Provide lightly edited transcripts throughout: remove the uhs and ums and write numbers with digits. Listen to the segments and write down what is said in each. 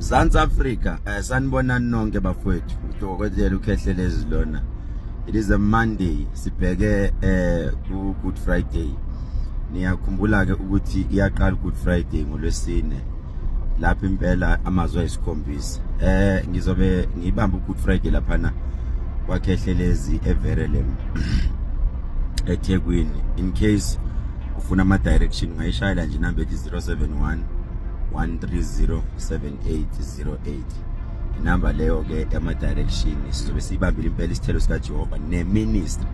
Mzansi Afrika, sanibonani nonke bafowethu. Udokotela uKhehlelezi lona. It is a Monday, sibheke ku Good Friday. Niyakhumbula ke ukuthi iyaqala Good Friday ngolwesine. Lapha impela amazwi ayisikhombisa. Ngizobe ngibamba uGood Friday laphana kwaKhehlelezi eVerelem, eThekwini. In case ufuna ama direction, ungayishayela nje inamba ethi 071 130 7808. Inamba leyo ke yama direction. Sizobe siyibambile impela isithelo sika Jehova ne ministry.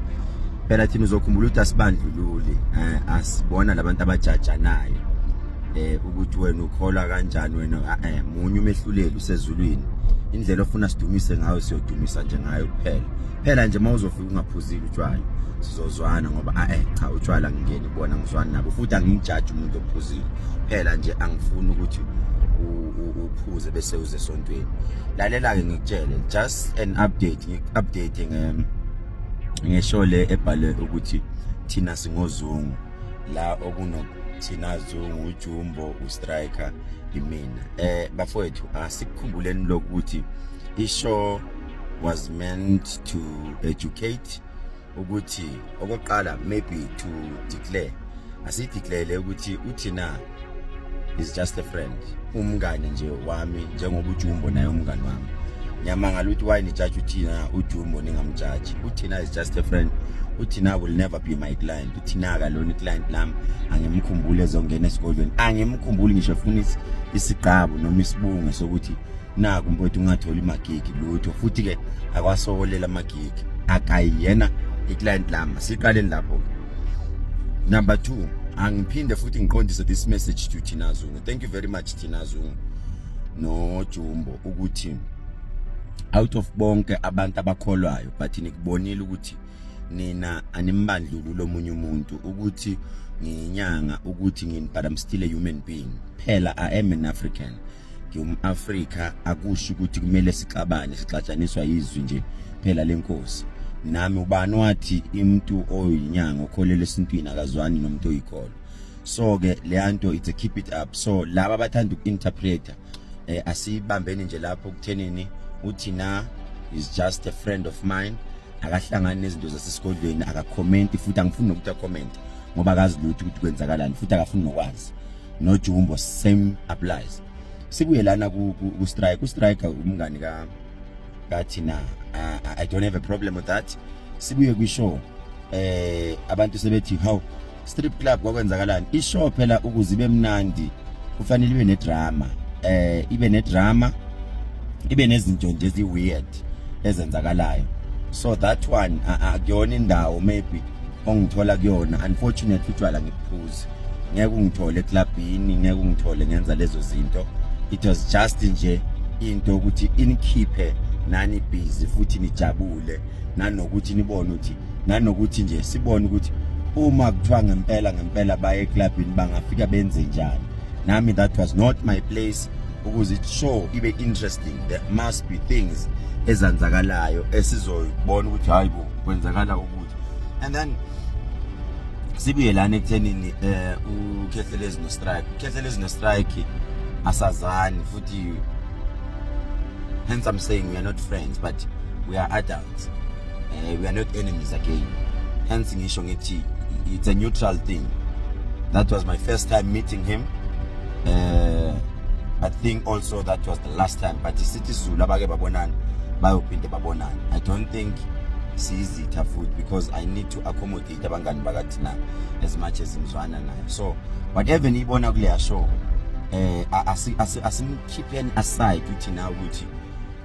Phela thina, uzokhumbula ukuthi asibandlululi, asibona labantu abajajanayo ukuthi wena ukholwa kanjani wena. Munye umehluleli, usezulwini. Indlela ofuna sidumise ngayo, siyodumisa nje ngayo kuphela. Phela nje mawuzofika ungaphuzile utshwala, sizozwana, ngoba cha, utshwala ngingeni kubona, ngizwani nabo, futhi angimjaji umuntu ophuzile. Phela nje angifuni ukuthi uphuze bese uze esontweni. Lalela ke, ngikutshele just an update, ngiku-update ngeshow le ebhalwe ukuthi thina singoZungu, la okuno Thina Zungu, uJumbo, uStriker, imina. Bafowethu, asikukhumbuleni lokhu ukuthi ishow was meant to educate, ukuthi okokuqala maybe to declare, asideclare ukuthi uThina is just a friend, umngane nje wami, njengoba uJumbo naye umngane wami. Ngiyamangala ukuthi why nijaji uThina, uJumbo ningamjaji. UThina is just a friend. UThina will never be my client. UThina akalona iclient lami. Angimkhumbuli ezongena esikolweni, angimkhumbuli ngisho efuna isigqabo noma isibunge sokuthi naku mfowethu ungatholi imagigi, lutho. Futhi ke akwasokolela amagigi, akayena iclient lami. Siqaleni lapho. Number 2, angiphinde futhi ngiqondise this message to Thina Zungu. Thank you very much, Thina Zungu no Jumbo, ukuthi out of bonke abantu abakholwayo, but nikubonile ukuthi nina animbandlulu lomunye umuntu, ukuthi ngiyinyanga, ukuthi ngini, but I'm still a human being. Phela I am an African, ngiwum-Afrika. Akusho ukuthi kumele sixabane, sixatshaniswa izwi nje phela lenkosi. Nami ubani wathi umuntu oyinyanga okholelwa esintwini akazwani nomuntu oyikholwa? So ke leya nto, it's a keep it up. So laba abathanda uku-interpreta, asibambeni nje lapho kuthenini uThina is just a friend of mine. Akahlangani nezinto zasesigodlweni, akakhomenti, futhi angifuni nokuthi acomment ngoba akazi lutho ukuthi kwenzakalani, futhi akafuni nokwazi. NoJumbo, same applies. Sibuye lana ku Strike. U Strike umngani ka kaThina. I don't have a problem with that. Sibuye kwishow. Abantu sebethi, "How, strip club, kwakwenzakalani?" Ishow phela ukuze ibe mnandi kufanele ibe nedrama, ibe nedrama, ibe nezinto nje ezi weird ezenzakalayo. So that one akuyona indawo maybe ongithola kuyona. Unfortunately utshwala ngikuphuzi, ngeke ungithole eclubini, ngeke ungithole ngenza lezo zinto. It was just nje into ukuthi inikhiphe nani busy futhi nijabule, nanokuthi nibone ukuthi, nanokuthi nje sibone ukuthi uma kuthiwa ngempela ngempela baye eclubini, bangafika benze njani. Nami that was not my place. Ukuze i-show ibe interesting, there must be things ezenzakalayo esizoyibona ukuthi hayi bo, kwenzakala ukuthi. And then sibuye lana ekuthenini uKhehlelezi no Strike. UKhehlelezi no Strike asazani futhi, hence I'm saying we are not friends, but we are adults. We are not enemies again. Hence ngisho ngithi it's a neutral thing. That was my first time meeting him. I think also that was the last time, but isithi isiZulu, abake babonana bayophinde babonana. I don't think siyizitha futhi, because I need to accommodate abangani bakaThina as much as ngizwana naye. So whatever niyibona kuleya show, asimkhipheni aside uThina ukuthi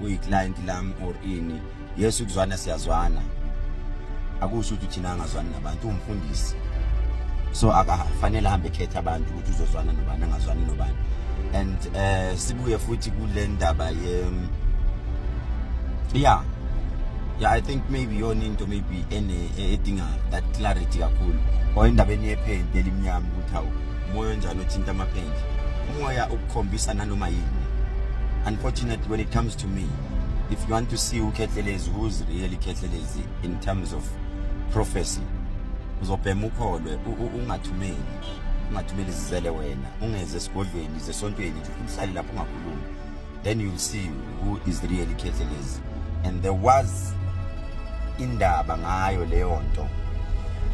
uyi-client lami or ini. Yes, ukuzwana siyazwana, akusho ukuthi thina angazwani nabantu. Umfundisi, so akafanele ahambe ekhetha abantu ukuthi uzozwana nobani, angazwani nobani. And sibuye futhi kule ndaba ye yeah, I think maybe yona into maybe ene edinga that clarity kakhulu, or indabeni yephenti elimnyama, ukuthi hawu, umoya onjani othinta amaphenti? Umoya ukukhombisa nanoma yini. Unfortunately, when it comes to me, if you want to see uKhehlelezi, who's really Khehlelezi in terms of prophecy, uzobhema ukholwe. Ungathumeli, ungathumeli, zizele wena, ungeze esigodlweni, zesontweni nje, uhlale lapho ungakhulumi. Then you'll see who is really Khehlelezi. And there was indaba ngayo leyo nto,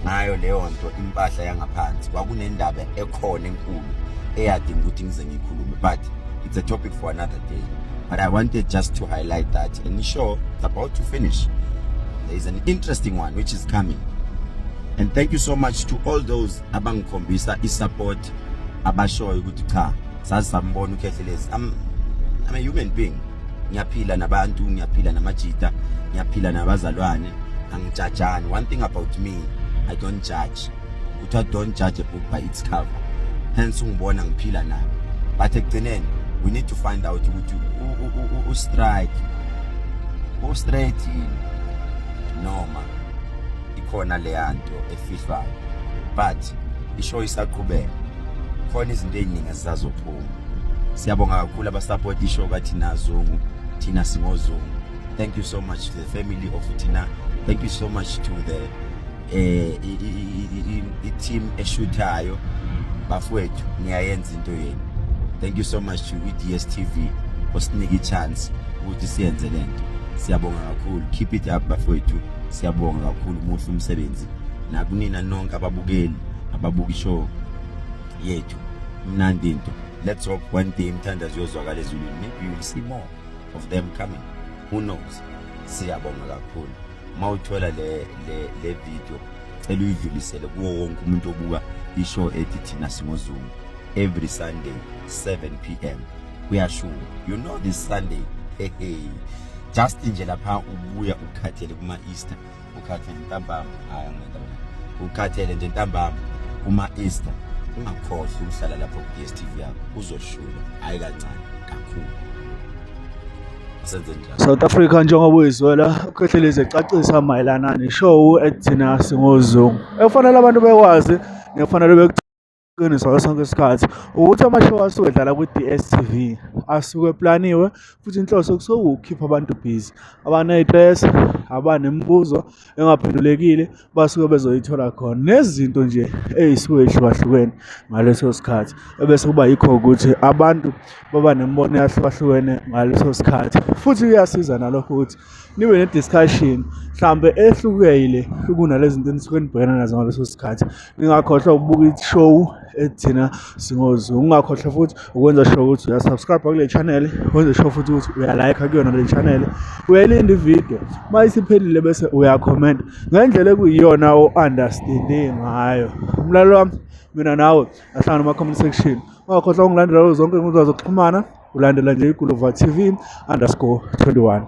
ngayo leyo nto, impahla yangaphansi. Kwakunendaba ekhona enkulu eyadinga ukuthi ngize ngikhulume, but it's a topic for another day. But I wanted just to highlight that. And sure, it's about to finish. There is an interesting one which is coming. And thank you so much to all those abangikhombisa i-support, abashoyo ukuthi cha, sazi sambona uKhehlelezi. I'm a human being. Ngiyaphila nabantu, ngiyaphila namajita, ngiyaphila nabazalwane, angijajani. One thing about me, I don't judge. Kuthiwa don't judge a book by its cover. Hence ungibona ngiphila nabo, but ekugcineni we need to find out ukuthi u-strike u-straight yini noma ikhona leyanto efihlwayo. But ishow isaqhubeka, khona izinto eziningi ezisazophuma. Siyabonga kakhulu abasupport ishow kaThina Zungu, Thina SingoZungu. Thank you so much to the family of Thina. Thank you so much to the i-team eshuthayo. Bafowethu, niyayenza into yenu. Thank you so much to i-DStv osinika i-chance ukuthi siyenze lento. Siyabonga kakhulu. Keep it up, bafowethu. Siyabonga kakhulu, muhle umsebenzi. Nakunina nonke ababukeli ababuka ishow yethu, mnandi into. Let's hope one day imthandazo yozwakala ezulwini. Maybe you will see more of them coming, who knows? Siyabonga kakhulu. Mawuthola le video, cela uyidlulisele kuwo wonke umuntu obuka ishow ethi Thina SingoZungu every Sunday 7 p.m. Kuyashuka. You know, this Sunday, hey, hey, just nje lapha ubuya ukhathele kuma Easter, ukhathele ntambama, hayi, angiyindaba, ukhathele nje ntambama kuma Easter, ungakhohlwa ukuhlala lapho ku DStv yakho. Uzoshuka, hayi kancane, kakhulu. Senze njalo. South Africa, njengoba uyizwela uKhehlelezi ecacisa mayelana neshow eThina SingoZungu, ekufanele abantu bekwazi nekufanele bekuqinisa ngaso sonke isikhathi ukuthi ama-show asuke edlala kwi-DStv asuke eplaniwe, futhi inhloso kusuke ukukhipha abantu busy, abaney'stress, abanemibuzo engaphendulekile, basuke bezoyithola khona, nezinto nje ey'suke y'hlukahlukene ngaleso sikhathi, ebese kuba yikho ukuthi abantu baba nemibono eyahlukahlukene ngaleso sikhathi. Futhi kuyasiza nalokho ukuthi nibe ne-discussion mhlambe ehlukile kunalezi zinto enisuke nibhekene nazo ngaleso sikhathi. Ningakhohlwa ukubuka i-show eThina SingoZungu. Ungakhohlwa futhi ukwenza sure ukuthi uyasubscribe kule channel, wenze sure futhi ukuthi uyalike kuyona le channel, uyayilinda ividiyo uma isiphelile, bese uyakhomenta ngendlela ekuyiyona o-understande ngayo. Umlalelo wami, mina nawe ahlangane kuma-comment section. Ungakhohlwa ukungilandela kuzo zonke iy'nkundla zokuxhumana, ulandela nje iGuluva TV_21.